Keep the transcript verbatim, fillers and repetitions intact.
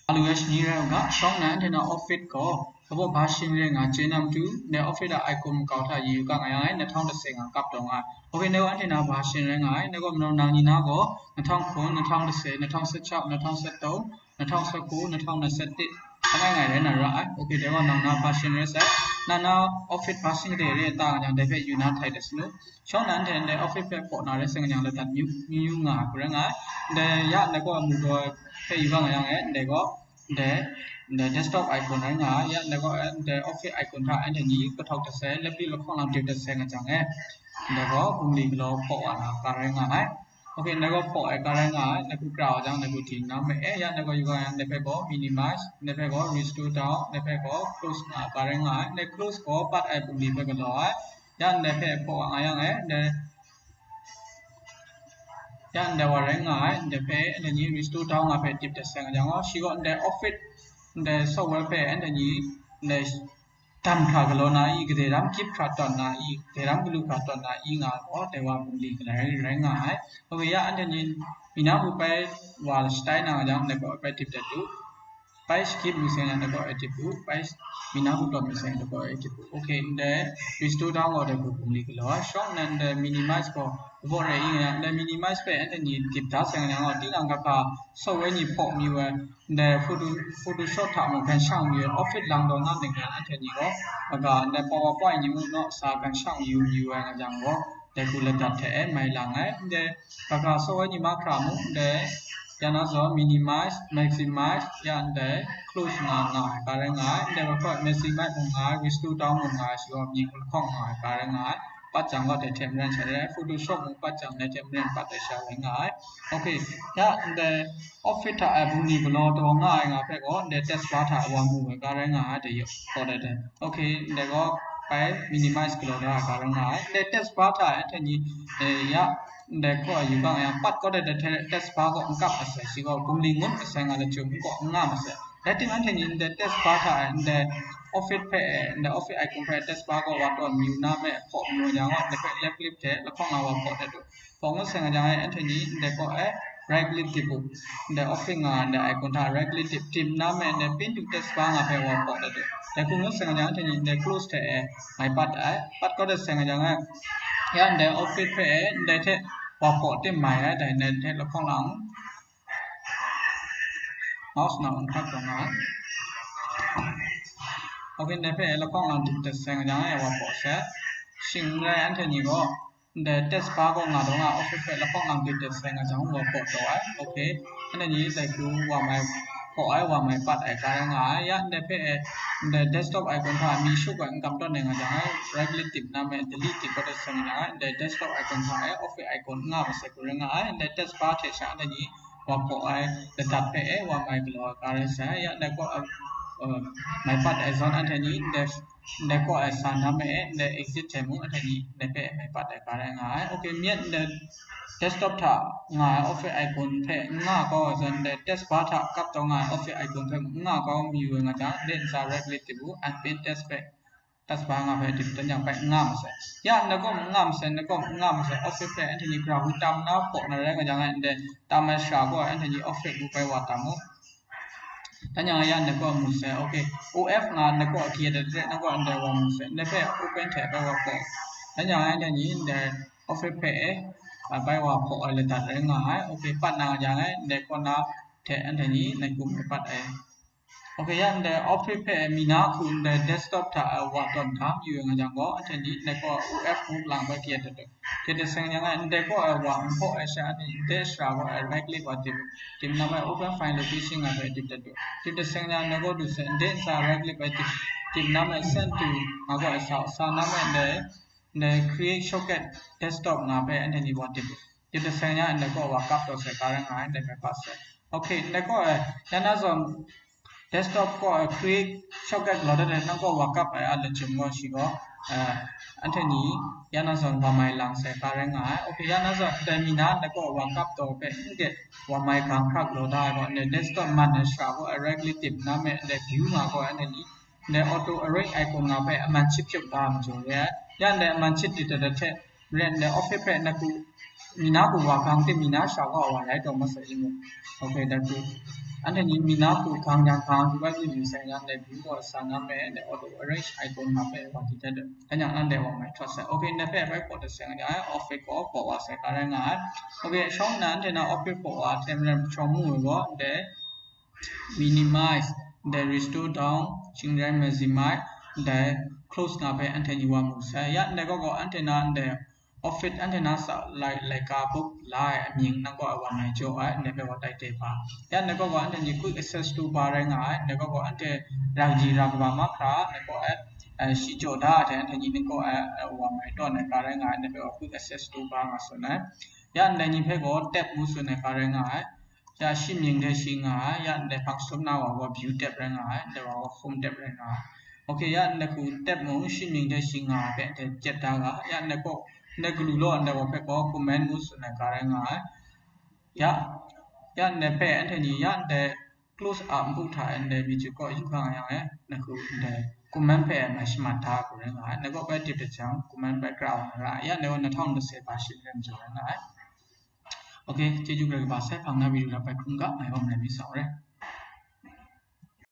Alu ya shani rai u ga, shawng nan anhte na office gaw, kabaw version rai nga, chye na matu, dai office a icon makau hta yu ga nga yang ai, na thawng dase nga kap taw nga ai. Okay, dai gaw anhte na version rai nga ai, dai gaw manaw nang ni na gaw, na thawng hkun, na thawng dase, na thawng sat shap, na thawng sat taw, na thawng sat ku, na thawng na sat tit, angai ngai rai na ra ai. Okay, dai gaw nang na version rai sai, na na office version de re ta nga yang, dai hpe yu na htai de sanu. Shawng nan hte ndai office hpe hpaw na rai seng yang, ladat myu, myu nga ai hku rai nga ai. Ndai ya ndai gaw amu gaw hpe yu ga nga yang e, ndai gaw ndai, ndai desktop icon rai nga ai. Ya ndai gaw, eh, ndai office icon hta anhte ni kahtawk dat sai, lap li lahkawng lang dip dat sai nga jang e, ndai gaw bungli galaw hpaw wa na ga rai nga ai. Okay, ndai gaw hpaw ai ga rai nga ai. Ndai hku kra wa jang, ndai hku ting na me e. Ya ndai gaw yu ga yang, ndai hpe gaw minimize, ndai hpe gaw restore down, ndai hpe gaw close nga ai ga rai nga ai. Ndai close gaw pat ai bungli hpe galaw ai. Ya ndai hpe hpaw wa nga yang e, ndai ya ndai wa rai nga ai, ndai hpe anhte ni restore down nga hpe dip dat sai nga jang gaw, shi gaw ndai office, ndai software hpe anhte ni ndai dan hkra galaw na i, kadai ram gyip hkra tawn na i, kadai ram galu hkra tawn na i nga gaw, dai wa bungli galai rai nga ai. Okay, ya anhte ni mi na hku pai wa shatai na nga jang, ndai gaw pai dip dat u. Pai shakip mi seng na gaw e dip u, pai mi na hku tawn mi seng na gaw e dip u. Okay, ndai restore down gaw dai hku bungli galaw ai. Shawng nan ndai minimize gaw, kabaw rai i nga yang, ndai minimize hpe anhte ni dip da seng na gaw, tinang kahpa software ni hpaw mi ai, ndai Photo-, Photoshop hta mung ganshang mi ai, office lang taw na ning yang anhte ni gaw, kaga ndai PowerPoint ni mung naw sa ganshang yu, yu ai nga jang gaw, dai hku ladat hte e mai lang ai. Ndai kaga software ni mahkra mung, ndai ya na zawn minimize, maximize, ya ndai close nga nga ai ga rai nga ai. Ndai wa hkawt maximize mung nga ai, restore down mung nga ai, shi gaw mying lahkawng nga ai ga rai nga ai. Pat jang gaw dai hte maren sha rai, Photoshop mung pat jang dai hte maren pat ai sha rai nga ai. Okay, ya ndai office hta ai bungli galaw taw nga ai nga hpe gaw, ndai taskbar hta wa mu ai ga rai nga ai, dai yawng gaw dai dai. Okay, ndai gaw pai minimize galaw da ai ga rai nga ai. Ndai taskbar hta anhte ni, eh, ya, ndai hkaw yu ga nga yang, pat kawt ai dai hte taskbar gaw n kap masai, shi gaw bungli ngut masai nga lachyum n kaw n nga masai. Rai timung, anhte ni ndai taskbar hta e, ndai office hpe e, ndai office icon hpe taskbar gaw wa tawn yu na me, hpaw yu yang gaw, ndai hpe left click hte lahkawng nga wa hpaw dat u. Hpaw ngut seng nga jang e, anhte ni ndai kaw e right click dip u. Ndai office nga ndai icon hta right click dip, dim na me, ndai pin to taskbar nga hpe wa hpaw dat u. Dai hku ngut seng nga jang, anhte ni ndai close hte e mai pat ai. Pat kawt dat seng nga jang e, ya ndai office hpe e ndai hte wa hpaw tim mai ai, dai ndai hte lahkawng lang mouse na hkrat taw nga ai. Okay, ndai hpe lahkawng lang dip dat seng nga jang e wa hpaw sai. Shing n rai, anhte ni gaw ndai taskbar kaw nga taw nga, office hpe lahkawng lang dip dat seng nga jang wa hpaw taw ai. Okay, anhte ni dai hku wa mai hpaw ai, wa mai pat ai ga rai nga ai. Ya ndai hpe e, ndai desktop icon hta mi shuk ai n kam tawn ai nga jang e, right click dip na me, delete dip kawt dat seng nga jang e, ndai desktop icon hta e office icon n nga masai hku rai nga ai. Ndai taskbar hte sha anhte ni wa hpaw ai ladat hpe e wa mai galaw ai ga rai sai. Ya ndai kaw, eh, mai pat ai zawn anhte ni ndai, ndai kaw e sa na me e, ndai exit hte mung anhte ni ndai hpe mai pat ai ga rai nga ai. Okay, myit ndai desktop hta nga ai office icon hpe n nga kau ai zawn, ndai taskbar hta kap taw nga ai office icon hpe mung n nga kau mayu ai nga jang, ndai ntsa right click dip u, unpin task hpe taskbar nga hpe dip dan yang bai n nga masai. Ya, ndai kaw n nga masai, ndai kaw n nga masai, office hpe anhte ni gara hku tam na hpaw na rai nga jang e, ndai tam ai sara gaw anhte ni office ngu bai wa tam u. Dan yang ya, ndai kaw mu sai, okay. O F nga ndai kaw akye dat re, ndai kaw ndai wa mu sai, ndai hpe open hte bai wa hpaw. Dan yang anhte ni ndai office hpe e, a, bai wa hpaw ai ladat rai nga ai. Okay, pat na nga jang e, ndai kaw na hte anhte ni ndai hku mai pat ai. Okay, ya ndai office hpe mi na hku ndai desktop hta e wa tawn da mayu ai nga jang gaw, anhte ni ndai kaw O F ngu lang bai kayat dat u. Kayat dat seng jang e, ndai kaw e wa n hpaw ai sha ni, ndai sara gaw e right click wa dip u. Dip na me open file location nga bai dip dat u. Dip dat seng jang ndai kaw du sai, ndai ntsa right click bai dip, dip na me send to nga gaw e sa u. Sa na me ndai, ndai create shortcut desktop nga bai anhte ni wa dip u. Dip dat seng jang ndai kaw wa kap taw sai ga rai nga ai, ndai bai pat sai. Okay, ndai kaw e, ya na zawn desktop kaw e create shortcut galaw dat ai, nang kaw wa kap ai a lachyum gaw shi gaw, eh, anhte ni ya na zawn wa mai lang sai ga rai nga ai. Okay, ya na zawn ndai mi na ndai kaw wa kap taw hpe n get wa mai gang hkra galaw da ai gaw, ndai desktop man ai sara gaw e right click dip na me, ndai view nga gaw anhte ni ndai auto arrange icon nga hpe a man chyip chyip da ai majaw re ai. Ya ndai a man chyip dip dat dat hte, ren ndai office hpe na hku, mi na hku wa gang tim mi na sara gaw wa rai taw masai i mu. Okay, dat hku. Anhte ni mi na hku hkang yang hkang, yu bai yu yu seng yang de, view gaw sa na me, de auto arrange icon ma pe wa di de. Kan yang nan de wa mai trust. Okay, ne pe bai ko de seng ya, office ko ko wa se ka rai nga ai. Okay, shong na anhte na office ko wa tem rem shong mu go de minimize, de restore down, ching rai maximize, de close nga pe anhte ni wa mu se. Ya ne ko ko anhte na de office anhte na sa lai, laika book lai amying nang kaw ai wa mai jaw ai, ndai hpe wa tai te hpa. Ya ndai kaw gaw anhte ni quick access toolbar rai nga ai, ndai kaw gaw anhte rang ji rang kaba mahkra, ndai kaw ai, eh, shi jaw da ai hte anhte ni nang kaw ai, eh, wa mai tawn ai ga rai nga ai, ndai hpe wa quick access toolbar nga tsun ai. Ya ndai ni hpe gaw tab ngu tsun ai ga rai nga ai. Ya shi mying hte shi nga ai, ya ndai hpang sum na wa gaw view tab rai nga ai, ndai wa gaw home tab rai nga ai. Okay, ya ndai hku tab mung shi mying hte shi nga ai hpe anhte jet da ga, ya ndai kaw, ndai galu law ndai wa hpe gaw comment ngu tsun ai ga rai nga ai. Ya, ya ndai hpe anhte ni ya ndai close up npu hta ndai mi chyu kaw yu hkang yang e, ndai hku ndai comment hpe ngai shamat da hku rai nga ai. Ndai kaw bai tip dat jang comment bai kra wa na ra, ya ndai gaw na htawng na se ba shi len jaw rai nga ai. Okay, chyeju grai kaba sai hpang na video la bai hkrum ga, ngai gaw malai mi sa rai.